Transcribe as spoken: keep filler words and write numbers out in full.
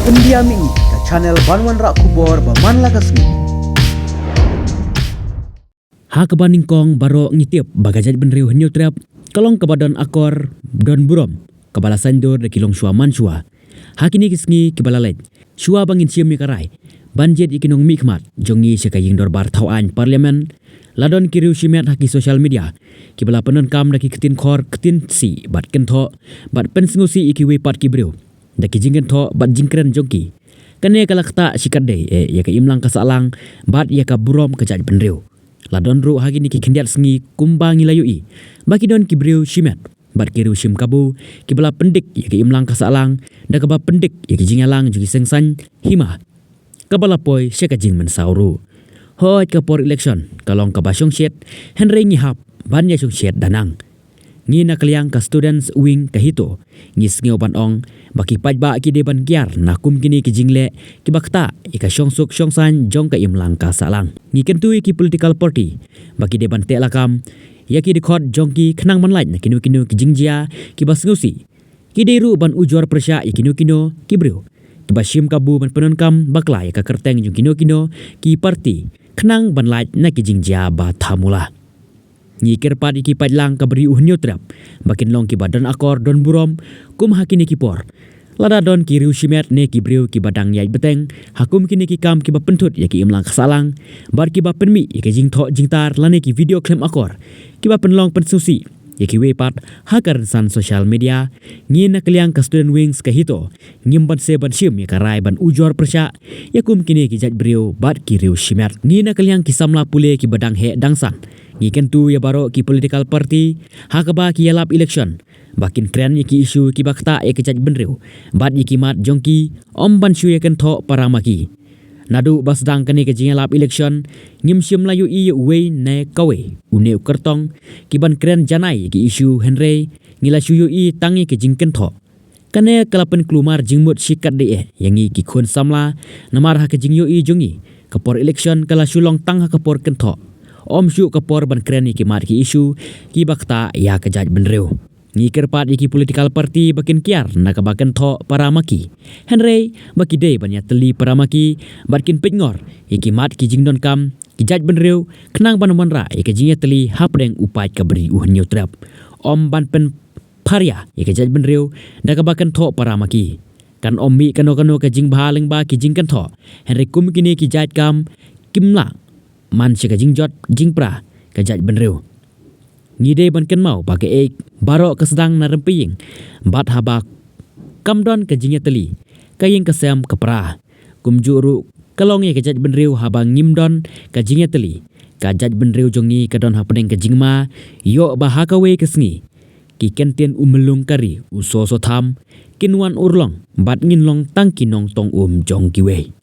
Pyndiah ïa ngi ka channel ban wanrah khubor ba man la ka sngi. Ha kaba nyngkong baroh ngi tip ba ka jaitbynriew Hynñiewtrep ka long kaba don akor, don burom, kaba la saiñdur da ki longshuwa manshuwa. Ha kine ki sngi kiba la leit, shuwa ba ngin shim ïa ka rai ban jied ïa ki nongmihkhmat jong ngi sha ka ïingdorbar thawaiñ Parliament, la don ki riew shimet ha ki social media kiba la pyndonkam da ki ktien khor, ktien sih bad kynthoh, bad pynsngewsih ïa kiwei pat ki briew da ki jingkynthoh bad jingkren jong ki. Kane ka la ktah shikatdei eh ïa ka imlang ka sahlang bad ïa ka burom ka jaitbynriew. La don ruh ha kine ki khyndiat sngi kumba ngi la ïohi ba ki don ki briew shimet bad ki riew shim kabu kiba la pyndik ïa ka imlang ka sahlang da kaba pyndik ïa ka jingïalang jong ki seng saiñ hima, kaba la poi sha ka jingmynsaw ruh. Hooid, ka por election ka long kaba shongshit, hynrei ngi hap ban ïa shongshit da nang. Ngi na ka liang ka Students' Wing ka HITO ngi sngew ban ong ba ki paidbah ki dei ban kiar na kum kine ki jingleh kiba ktah ïa ka shongsuk shongsaiñ jong ka imlang ka sahlang. Ngi kyntu ïa ki political party ba ki dei ban teh lakam ïa ki dkhot jong ki khnang ban lait na kino kino ki jingjia kiba sngewsih. Ki dei ruh ban ujor pyrshah ïa kino kino ki briew kiba shim kabu ban pyndonkam bakla ïa ka kyrteng jong kino kino ki party khnang ban lait na ki jingjia ba thamula. Ngi kyrpad ïa ki paidlang ka Bri u Hynñiewtrep ba kin long kiba don akor, don burom kum ha kine ki por. Lada don ki riew shimet ne ki briew kiba dang ïaid bteng ha kum kine ki kam kiba pynthut ïa ki imlang ka sahlang bad kiba pynmih ïa ki jingthoh jingtar lane ki video khlem akor kiba pynlong pynsngewsih ïa kiwei pat ha ka rynsan social media, ngi na ka liang ka Students' Wing ka HITO ngim banse ban shim ïa ka rai ban ujor pyrshah ïa kum kine ki jaitbriew bad ki riew shimet. Ngi na ka liang ki samla pule kiba dang heh dang san, ngi kyntu ïa baroh ki political party ha kaba ki ïalap election ba kin kren ïa ki issue kiba ktah ïa ka jaitbynriew bad ïa ki mat jong ki, ym ban shu ïa kynthoh para ma ki. Naduh ba sdang kane ka jingïalap election, ngim shym la ïohi ïa uwei ne kawei, une u kyrtong, ki ban kren janai ïa ki issue, hynrei ngi la shu ïohi tang ïa ki jingkynthoh. Kane ka la pynkulmar jingmut shikatdei eh ïa ngi ki khun samla, namar ha ka jingïohi jong ngi, ka por election ka la shu long tang ha ka por kynthoh, ym shuh ka por ban kren ïa ki mat ki issue kiba ktah ïa ka jaitbynriew. Ngi kyrpad ïa ki political party ba kin kiar na kaba kynthoh para ma ki, hynrei ba ki dei ban ïatylli para ma ki bad kin peitngor ïa ki mat ki jingdonkam ki jaitbynriew khnang ban wanrah ïa ka jingïatylli hapdeng u paid ka Bri u Hynñiewtrep, ym ban pynpharia ïa ka jaitbynriew da kaba kynthoh para ma ki. Kan ym mih kano kano ka jingbha lyngba ki jingkynthoh, hynrei kum kine ki jait kam kim lah man sha ka jingjot jingpra ka jaitbynriew. Ngi dei ban kynmaw ba kaei baroh ka sdang na rympei ïing, bad haba kam don ka jingïatylli, ka ïing ka sem ka pra. Kumjuh ruh ka long ïa ka jaitbynriew, haba ngim don ka jingïatylli, ka jaitbynriew jong ngi ka don hapdeng ka jingma, ïoh ba ha kawei ka sngi ki kyntien u myllung ka ri, u soso tham, kin wan urlong bad ngin long tang ki nongtong um jong kiwei.